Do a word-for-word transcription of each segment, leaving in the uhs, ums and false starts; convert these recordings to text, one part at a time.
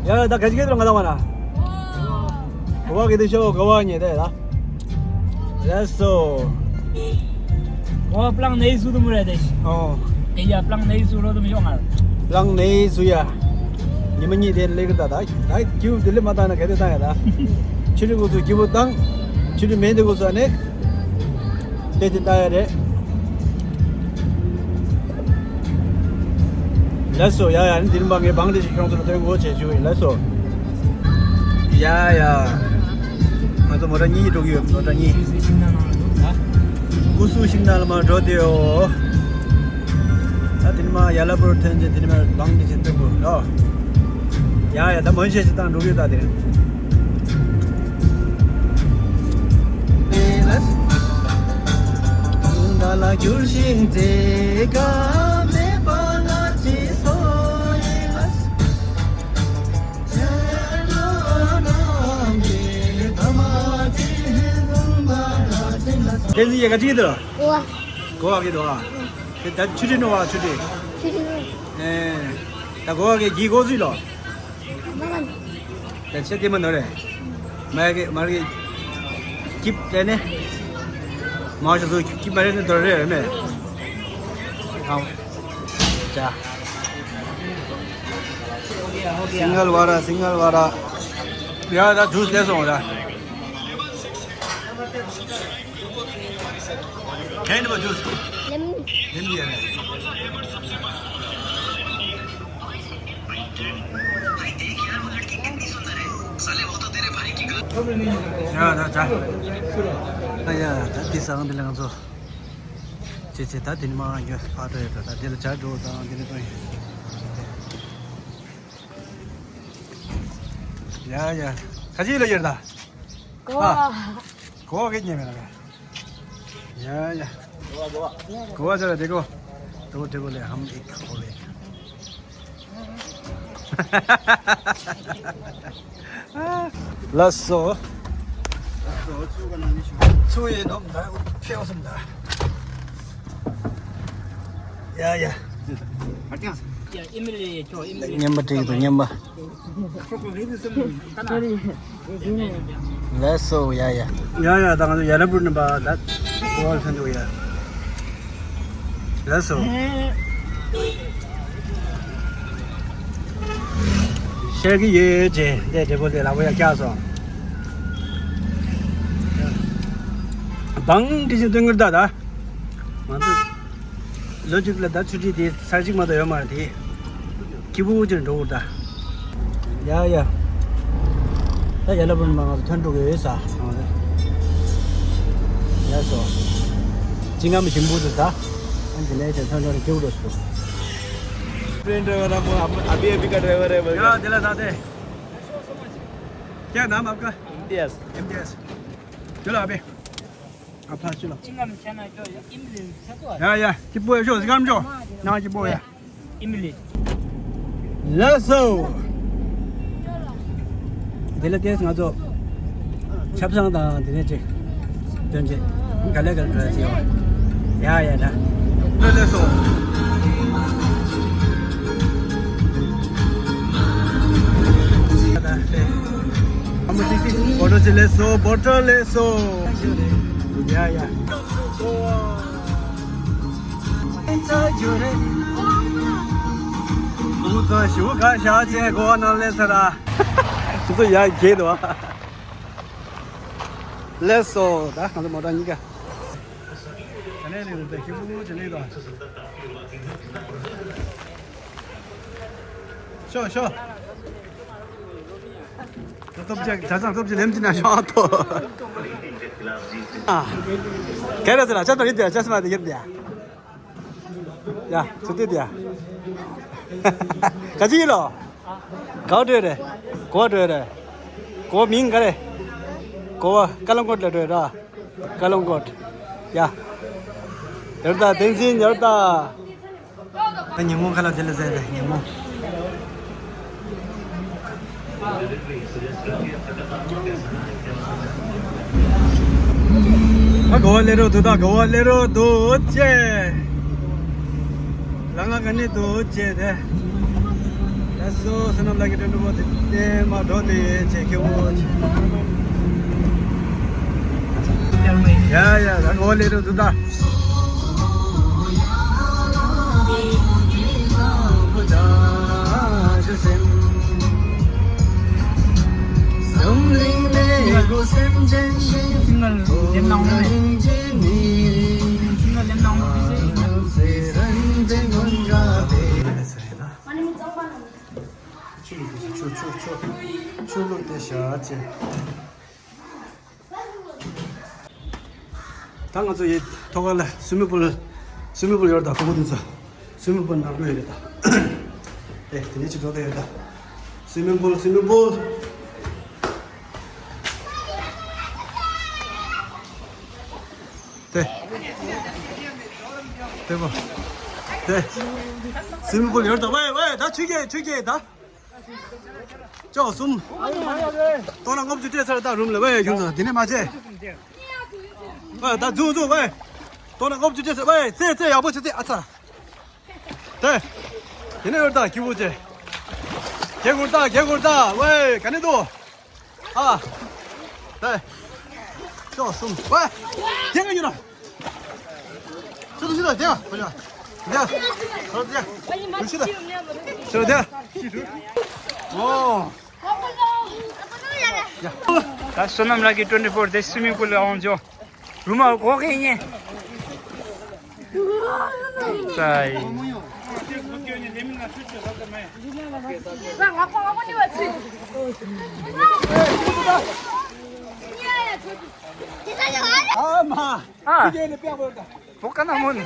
ཡ་ད་ག་ཅི་གེ་དུ་ང་ད་མ་ན། གོ་བ་གི་དུ་ཤོ་གོ་བ་ཉེ་དེ་ལ། That's so. གོ་བ་པླང་ནེ་སུ་དུ་མུ་རེ་དེ། ཨོ། ཨེ་ཡ་པླང་ནེ་སུ་རོ་དུ་མི་ཤོ་ང་། པླང་ནེ་སུ་ཡ། ཉི་མ་གཉིས་དེ་ལེགས་ད་ད། ད་ཀྱུ་དེ་ལེ་མ་ད་ན་ག་དེ་ད་ཡ་ད། ཆུ་རི་གུ་སུ་ཀྱུ་བུ་དང་། ཆུ་རི་མེ་དེ་གུ་སུ་ཨ་ནེ། དེ་དེ་ལྟ་ཡ་རེད། ལགས་སོ། ཡ་ཡ། ནི་འདིར་མ་ངས་བང་དེ་ཞིག་ཁྱོད་ཚོར་སྟོན་དགོས་བྱས་བཅུག་ཡིན། ལགས་སོ། ཡ་ཡ། ང་ཚོ་མོ་ཊ་གཉིས་འགྲོ་གི་ཡོད། མོ་ཊ་གཉིས། ཀུ་སུ་ཤིང་ནགས་ལ་མར་འགྲོ་དེའོ། ད་དེ་ནི་མ་ཡ་ལ་པོར་ཐོན་རྗེས་དེ་ནི་མ་བང་དེ་ཞིག་སྟོན་དགོས་ལོ། ཡ་ཡ། ད་མོན་ཤེས་ཤིག་བཏང་འགྲོ་གི་ཡོད་ད་དེ། ཁྱེད་ཚོ་ཡ་ག་ཅིག་འདུག་གོ་བ། གོ་བ་གི་འདུག་ཨ། ད་ཆུ་ཁྲི་ནོ་བ་ཆུ་ཁྲི། ཆུ་ཁྲི་ནོ། ཨེ། ད་གོ་བ་གི་གི་གོ་ཚུལ་ལོ། ད་ཆེ་དེ་མ་ནོར་རེད། མ་གི་མ་གི། སྐྱིབས་དེ་ནས། མ་ཞུ་ཚུལ་སྐྱིབས་མ་རེད་ནི་དོར་རེད་མེད། ཨའོ། ཅ། སིང་གལ་ཝ་ར། སིང་གལ་ཝ་ར། ཡ་ད་ཇུས་ལས་སོང་ར། ཁེན་པ་ཇུས། ལེམ། ལེམ་ཡ་ར། ཡ་ད་ད། ཨ་ཡ་ད་དེ་སང་དེ་ལ་ང་ཚོ། ཅེ་ཅེ་ད་དེ་ནི་མ་ཡོད་ཕ་ཏོ་ཡོད་ད་དེ་ལ་ཇ་འགྲོ་དང་དེ་ནི་ཏོ་ཡོད། ཡ་ཡ། ཁ་ཅིག་ལ་ཡོད་ད། གོ་བ། གོ་བ་གི་ཉེ་མེད་ལ། ཡ་ཡ། གོ་བ་ཟེར་བ་དེ་གོ། དོ་དེ་གོ་ལེ་ཧམ་ཨིག་གོ་ལེ། ལགས་སོ། ཚུ་ཡི་ནོམ་ད་ཕེའོ་སམ་ད། ཡ་ཡ། ཡ་ཨི་མི་ལི་ཁྱོ་ཨི་མི་ལི། ངན་པ་དྲིས་འདུག་ངན་པ། ལགས་སོ། ཡ་ཡ། ཡ་ཡ། ད་ང་ཚོ་ཡ་ར་པུར་ནས་པ་ད་གོ་བ་ལ་ཐོན་འདུག་ཡ། ལགས་སོ། ཤེས་ཀྱི་ཡོད་ཅེས་འདས་འབྲས་བུ་དེ་ལག་པ་ཡ་བཀྱག་སོང་། བང་དེ་བཞིན་སྟོན་གྱི་ད་ད། ང་ཚོ། ལོ་གཅིག་ལ་ད་ཆུ་ཁྲི་དེ་ཚར་གཅིག་མ་གཏོགས་ཡོད་མ་རེད་དེ། སྐྱིད་པོ་ཅིག་འགྲོ་དགོས་ད། ཡ་ཡ། ད་ཡ་ལ་པུར་མ་ང་ཚོ་ཐོན་འགྲོ་གི་ཡོད་ས། ཡ་སོ། ཅི་ང་མི་ཞིམ་པོ་དུ་ད། ཨན་ཅི་ལས་དེ་ཐོན་འགྲོ་རེ་སྐྱིད་པོ་འགྲོ་སོ། train driver आपको, अभी अभी का ड्राइवर है बोल के। ཡ་དེ་ལ་ད་དེ། क्या नाम आपका? इम्तियाज। इम्तियाज। चलो अभी। ཨ་ཕ་ཤི་ལ། ཅི་ངམ་ཆ་ན་ཅོ་ཡ་ཨིམ་ལི་ཆ་ཏོ། ཡ་ཡ་སྐྱིད་པོ་ཡ་ཤོ་ཟི་ཀམ་ཅོ། ནང་སྐྱིད་པོ་ཡ། ཨིམ་ལི། ལགས་སོ། དེ་ལ་ཏེས་ང་ཚོ་ཆབ་གསང་དང་དེ་ནས་ཅིག་སྟོན་ཅིག་ག་ལེ་ག་ལེ་འགྲོ་ཡ་ཅིག་ཡོད། ཡ་ཡ་ད། ལགས་སོ། བོ་ཊལ་ལེ་སོ། བོ་ཊལ་ལེ་སོ། ཡ་ཡ། ཨུ་ཚོ་ཞུ་ག་ཤ་ཆེ་གོ་ནང་ལེ་ས་ར། ཁྱེད་ཚོ་ཡ་གེ་དོ། ལེ་སོ། ད་ང་ཚོ་མོ་ཊ་གཉིས་ཀ། ད་ནས་ནས་རེད་ད་ཁྱེད་ཀྱི་ཅི་ལེ་དོ། ཤོ་ཤོ། ད་སྟོབས་ཆེ་ཇ་ཚང་སྟོབས་ཆེ་ལེམ་ཅི་ན་ཤོ་ཨ་ཏོ། ཨ། ག་རེ་ཟེར་ལ་ཅ་ཏོ་ཡིན་ཏེ་ཅ་སི་མ་དེ་ཡིན་ཏེ། ཡ་ཚུ་ཏི་ཏི་ཡ། ག་ཅི་ཡིན་ལོ། ག་བ་འགྲོ་རེ། གོ་བ་འགྲོ་རེ། གོ་མིང་ག་རེ། གོ་བ་ཀ་ལོང་ཀོད་ལ་འགྲོ་ར། ཀ་ལོང་ཀོད། ཡ། ཡར་ད་བསྟན་འཛིན་ཡར་ད། ཉིན་མོ་ཁ་ལ་དེ་ལ་ཟེར་རེད་ཉིན་མོ། ཨ་གོ་བ་ལེ་རོ་དུ་ད་གོ་བ་ལེ་རོ་དུ་ཅེ། ལ་ང་ག་ནི་དུ་ཅེ་དེ། ལ་ སོ་སོ་ནམ་ལགས་ཀྱི་དྲན་པ་དེ་དེ་མ་འགྲོ་དེ་ཆེ་ཁེ་བོ་ཆེ། ཡ་ཡ་རང་འོ་ལེ་རུ་དུ་ད། ཆུ་ལུག་དེ་ཆུ་ཆུ་ཆུ་ཆུ་ལུག་དེ་བཞག་ཅེ། ད་ང་ཚོ་ཡི་ཐོག་ཁ་ལ་སུའི་མིང་པུལ། སུའི་མིང་པུལ་ཡོད་ད། ཁོ་བོ་དེ་ཚོ་སུའི་མིང་པུལ་ནང་འགྲོ་ཡོད་ད། ཨེ་དེ་ནས་ཅི་འགྲོ་ད་ཡོད་ད། སུའི་མིང་པུལ། སུའི་མིང་པུལ། དེ། དེ་བ། དེ། སུའི་མིང་པུལ་ཡོད་ད། ཝེ་ཝེ་ད་ཆུ་རྐྱལ་ཆུ་རྐྱལ་ད། ཅོག་གསུམ། སྟོང་ན་ལྔ་བཅུ་སྤྲད་ཚར་ད་རུམ་ལ་ཝེ་ཁྱོད་ཚོ་དེ་ནས་མ་བྱེད། ཝེ་ད་འཛུགས་འཛུགས་ཝེ། སྟོང་ན་ལྔ་བཅུ་སྤྲད་ཚར་ཝེ། རྩེ་རྩེ་ཡག་པོ་བྱེད་རྩེ། ཨ་ཚ། དེ། དེ་ནས་ཡོད་ད་ཁྱི་བོ་ཅེ། རྒྱལ་གུར་ད་རྒྱལ་གུར་ད་ཝེ་ག་ནས་འདུག་ཨ། ད། ཅོག་གསུམ། ཝེ། རྒྱལ་ག་ཡོད་ར། ཤོད་དང་ཤོད་དང་རྒྱལ་ག་ཤོད་དང་རྒྱལ། ཤོད་དང་རྒྱལ། ཤོད་དང་རྒྱལ། ཨོ། ད་བསོད་ནམས་ལགས་ཀྱི་twenty four དེ་སུའི་མིང་པུལ་ལ་འོང་ཅོ། རུ་མ་གོ་གེ་ཉེ། ཙའི། ཨ་མ། ཨ། བོ་ཀ་ན་མོ་ནི།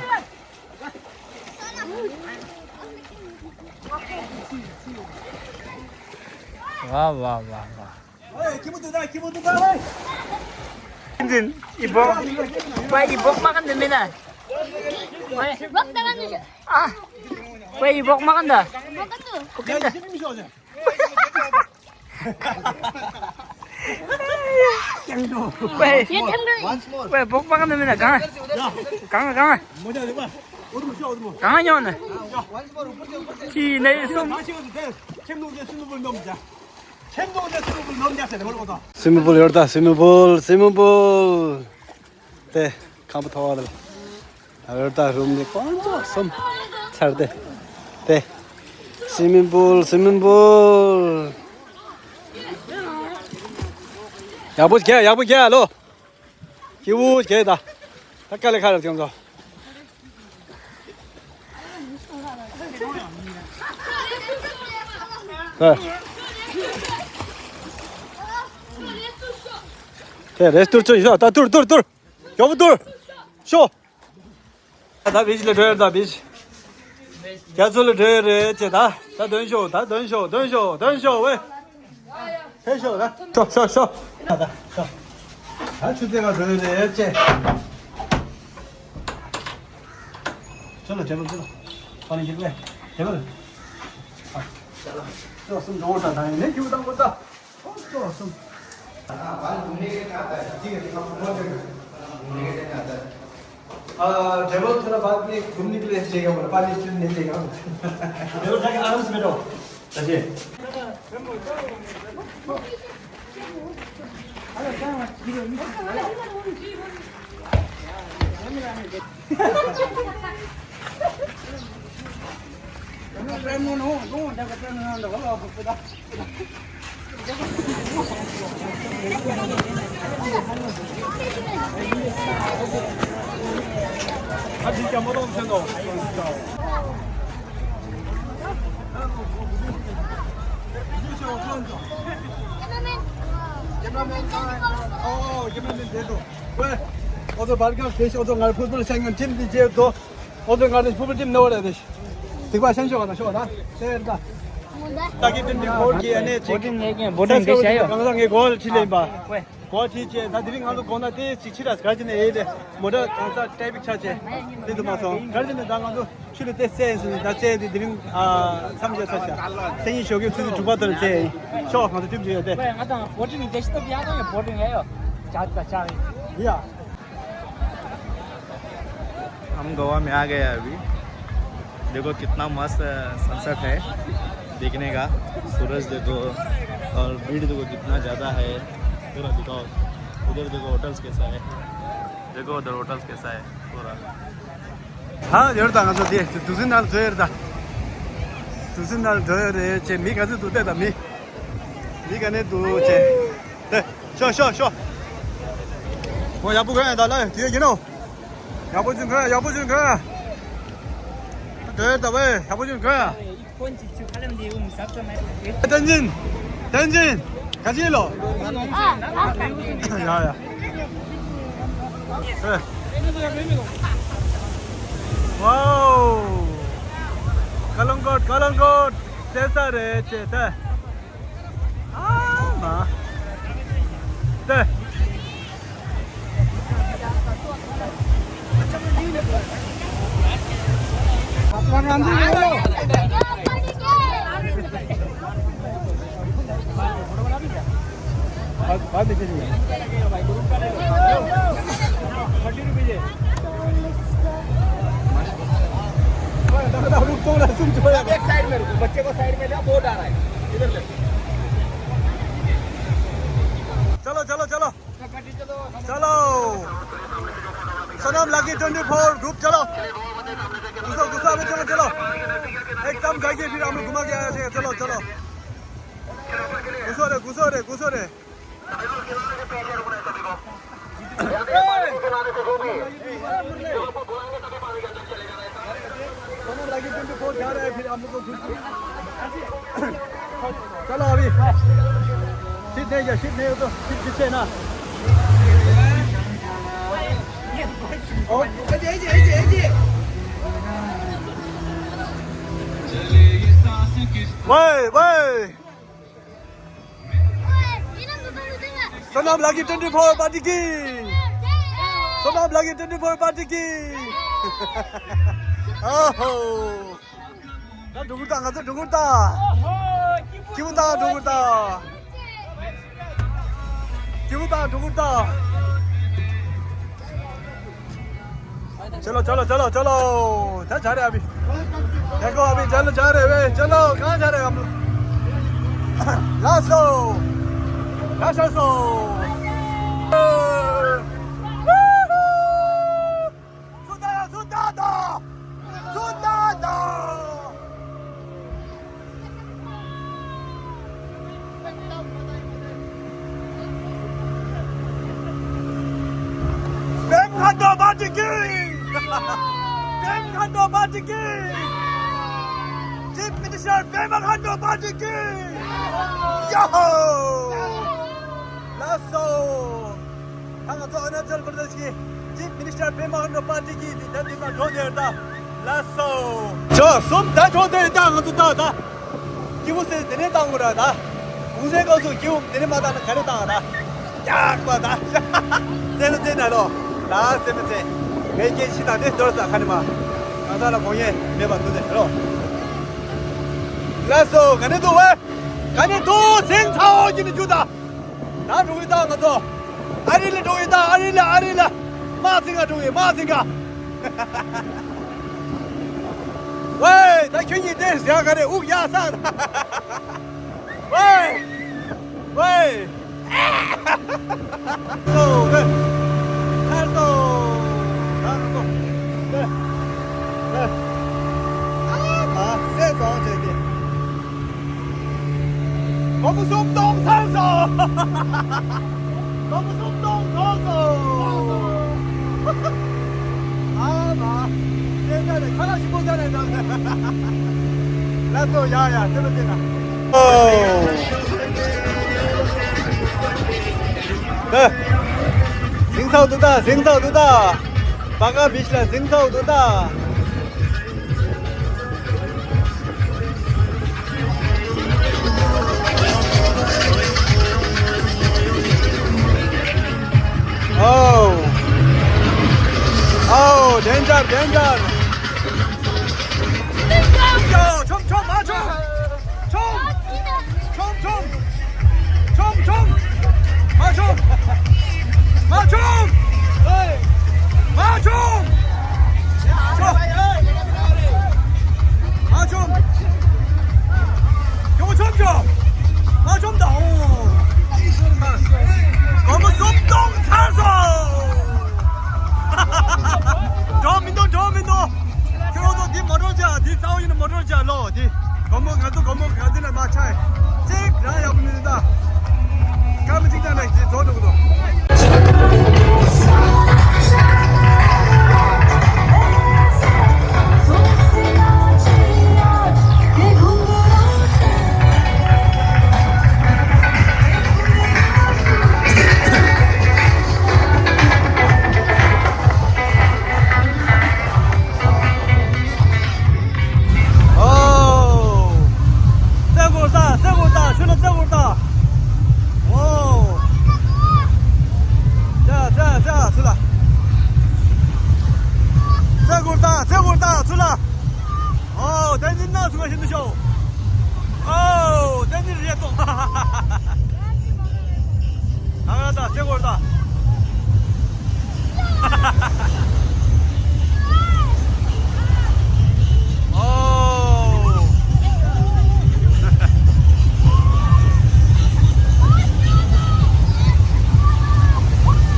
ཝ་ཝ་ཝ་ཝ། འཛིན། ཨི་བོག་པ་ཨི་བོག་མ་ག་འདི་མིན་ན། ཨ། པ་ཨི་བོག་མ་ག་འདི། ཨོ་ཀེ་འདི། པ་ཨི་བོག་མ་ག་འདི་མིན་ན་གང་། གང་གང་། གང་ཉོ་ན། ཁྱི་ནས་སོང་། སུའི་མིང་པུལ་ཡོད་ད། སུའི་མིང་པུལ། སུའི་མིང་པུལ། སུའི་མིང་པུལ། དེ་ཁང་པ་ཐོག་ལ། ད་ཡོད་ད་རུམ་ནི་དཀོན་མཆོག་གསུམ་ཚར་ཏེ། དེ། སུའི་མིང་པུལ། སུའི་མིང་པུལ། ཡག་པོ་རྒྱག་ཡག་པོ་རྒྱག་ལོ། སྐྱིད་པོ་བྱས་ད། ད་དཀའ་ལས་ཁག་རེད་ཁྱོད་ཚོ། ཧེ། དེ་རེས་ཏུར་ཚོ་ཡིན་ཤག་ད་ཏུར་ཏུར་ཏུར། མགྱོགས་པོ་ཏུར། ཤོག་ད་བིཇ་ལ་འགྲོ་ཡ་ད་བིཇ། རྒྱ་མཚོ་ལ་འགྲོ་ཡ་རེད་ཅེ་ད། ད་འདོན་ཤོག་ད་འདོན་ཤོག་འདོན་ཤོག་འདོན་ཤོག་ཝེ། ཕེབས་ཤོག་ད། ཤོག་ཤོག་ཤོག་ད་ད་ཤོག་ད་ཆུ་ཚོད་ཁ་འགྲོ་ཡོད་རེད་ཅེ། ཆོ་ལ་ཇེ་མ་ཆོ་ལ། ཕ་ནི་ཞིག་ལས་ཇེ་མ་ལ། ཨ། ཤོག་གསུམ་འགྲོ་ད་ད་ཡིན་ནས་ཁྱེའུ་དང་པོ་ད། ཨོ་ཤོག་གསུམ། ཨ། ड्राइवर थोड़ा बाद में घूमने के लिए चाहिए बोला, पानी चुनने चाहिए। ड्राइवर जाके आराम से बैठो। ཨོ་ཙོ་བར་གར་དེ་ཤོག་ཨོ་ཙོ་ང་ཕུ་པུ་ལ་ཤ་ངན་ཁྲིམས་འདི་བྱེད་དོ། ཨོ་ཙོ་ང་ནི་ཕུ་པུ་ཁྲིམས་ནོར་རེད་དེ། དེ་པ་ཤན་ཤོག་ན་ཤོག་ན་ཤེར་ད། ད་གི་ཏིན་གི་གོར་གི་ཨ་ནེ་ཅིག་བོ་ཊིང་ངས་བོ་ཊིང་འདི་བྱས་ཡོད། གང་ཟག་ངའི་གོ་ལ་ཁྲིད་ལེན་པ། ཝེ། གོ་ཁྲིད་ཅེ་ད་དེ་རིང་ང་ཚོ་གོང་ན་དེ་ཅིག་ཕྱི་ར་ག་ཅི་ནས་ཡེ་དེ་མོ་ཊ་གང་ཟག་ཊེ་ཕིག་ཆ་ཅེ་དེ་དུ་མ་སོང་ག་ཅི་ནས་ད་ང་ཚོ་ཆུ་ལ་དེ་བཙལ་ཡིན་ཟེར་ནས་ད་བཙལ་དེ་དེ་རིང་ཨ་མཚམས་བཞག་ཚར་ཤག་སང་ཉིན་ཞོགས་ཀས་ཆུ་ཚོད་དྲུག་པ་ལྟར་བཙལ་ཡིན་ཤོག་ང་ཚོ་ཁྲིམས་བྱེད་ཡོད་དེ། ཝེ་ང་དང་བོ་ཊིང་འདི་ཤི་ཏོབ་ཡག་དང་ཡོད་བོ་ཊིང་ཡ་ཡོད་ཇ་ད་ཇ་ཡིན། ཡ། हम गोवा में आ गए अभी। देखो कितना मस्त सनसेट है। देखने का। सूरज देखो और भीड़ देखो कितना ज़्यादा है, पूरा दिखाओ। उधर देखो होटल्स कैसा है, देखो उधर होटल्स कैसा है पूरा। ཧ་ཡོད་ད། ང་ཚོ་དེ་དུས་ཚོད་ནང་འཛུལ་ཡོད་ད། དུས་ཚོད་ནང་འཛུལ་ཡོད་རེད་ཅེ། མི་ག་ཚོད་འདུག་བལྟས་ད། མི་མི་ག་ནས་འདུག་ཅེ། དེ་ཤོག་ཤོག་ཤོག་ཨོ་ཡག་པོ་གོན་ཡ་ད་ལ་དེ་ཡིན་ནོ། ཡག་པོ་ཅིག་གོན་ཡ། ཡག་པོ་ཅིག་གོན་ཡ། འདྲ་ཡོད་ད་བས། ཡག་པོ་ཅིག་གོན་ཡ། བསྟན་འཛིན། བསྟན་འཛིན། ག་ཅི་ལོ། ཡ་ཡ། ཨེ། ཝའོ། ཀ་ལོང་གོད། ཀ་ལོང་གོད་ཟེར་ས་རེད་ཅེ་ད། ཨ་མ། ད། एक साइड में रुको, बच्चे को साइड में ले, बोर्ड आ रहा है, इधर ले। चलो, चलो, चलो। चलो। सनम लकी ट्वेंटी फ़ोर ग्रुप चलो। घुसो, घुसो, अभी चलो, चलो। एकदम जाइए, फिर हम लोग घुमा के आया थे। चलो, चलो। घुसो रे, घुसो रे, घुसो रे। सनम लकी ट्वेंटी फ़ोर जा रहा है, फिर हम लोग को घुस। चलो अभी। सीट नहीं है, सीट नहीं हो तो सीट पीछे ना। वे, वे। सनम लकी ट्वेंटी फ़ोर पार्टी की। सनम लकी ट्वेंटी फ़ोर पार्टी की। ओहो। ད་འགྲོ་གི་ད། ང་ཚོ་འགྲོ་གི་ད། སྐྱིད་པོ་ད། འགྲོ་གི་ད། སྐྱིད་པོ་ད། འགྲོ་གི་ད། चलो, चलो, चलो, चलो। जा, जा रहे अभी। देखो, अभी चलो, जा रहे हैं, चलो, कहाँ जा रहे हैं हम लोग? लासो। लासो। सुधा, सुधा दा। सुधा दा। पेमा खांडू पार्टी की। पेमा खांडू पार्टी की। चीफ मिनिस्टर पेमा खांडू पार्टी की। Yahoo. Lasso. ད་ང་ཚོ་ཨ་རུ་ན་ཅལ་པར་དེཤ་གི་ཅིབ་མི་ནི་སི་ཊར་པེ་མ་ཁན་ཌུ་པར་ཊི་གི་དེ་ད་དེ་ད་འགྲོ་དེར་ད་ལ་སོ། ཇོ་གསུམ་ད་འགྲོ་དེར་ད་ང་ཚོ་ད་ད་སྐྱིད་པོ་སེ་དེ་ནས་བཏང་དགོས་ར། ད་གུང་སེང་སྐབས་སུ་སྐྱིད་པོ་དེ་ནས་མ་བཏང་ན་ག་རེ་བཏང་ད་རྒྱག་པ་ད་རྩེ་ལོ་རྩེ་ན་ལོ་ད་རྩེ་མི་རྩེ་ངའི་སྐད་ཤི་དང་དེ་འདོར་ས་ཁ་ནི་མ་གང་ཟག་ལ་དགོངས་ཡས་མེད་པ་ཐུག་དེ་རོ། ལ་སོ་ག་ནས་འདུག་བས། ག་ནས་འདུག་སེང་ཚ་འོ་གྱི་ནི་རྒྱུ་ད། ད་འགྲོ་གི་ད་ང་ཚོ། ཨ་རི་ལ་འགྲོ་གི་ད། ཨ་རི་ལ། ཨ་རི་ལ། མ་ཚིང་ག་འགྲོ་གི། མ་ཚིང་ག། ཝེ། ད་ཁྱོད་གཉིས་དེ་ཟ་ག་རེ་དབུགས་ཡག་ས། ཝེ། ཝེ། སོ་ཝེ། ཁར་སོ། ད་ང་ཚོ། ཝེ། ཝེ། ཨ་མ་སེ་སོང་བྱས་ཏེ། སྒོར་མོ་སུམ་སྟོང་ཚར་སོང་། སྒོར་མོ་སུམ་སྟོང་ཐོབ་སོང་། ཨ་མ། བཙན་ས་ནས་ཁ་ལག་ཞིམ་པོ་ཟ་ནས་འདུག་ལགས་སོ། ཡ་ཡ་ཚེ་ལོ་ཚེ་ན། ཨོ། ད། ཟིང་ཚག་འདུག་ད། ཟིང་ཚག་འདུག་ད། བ་ག་བིཤ་ལ་ཟིང་ཚག་འདུག་ད། Oh. Oh, danger, danger. ཡ། མཆོང་མཆོང་། མ་མཆོང་། མཆོང་། མཆོང་མཆོང་། མཆོང་མཆོང་། མ་མཆོང་། མ་མཆོང་། མ་མཆོང་། མ་མཆོང་། མ་མཆོང་། ང་ཚོ་སྒོར་མོ་ག་ཚོད་ལ་མ་ཆག་ཅིག་ར།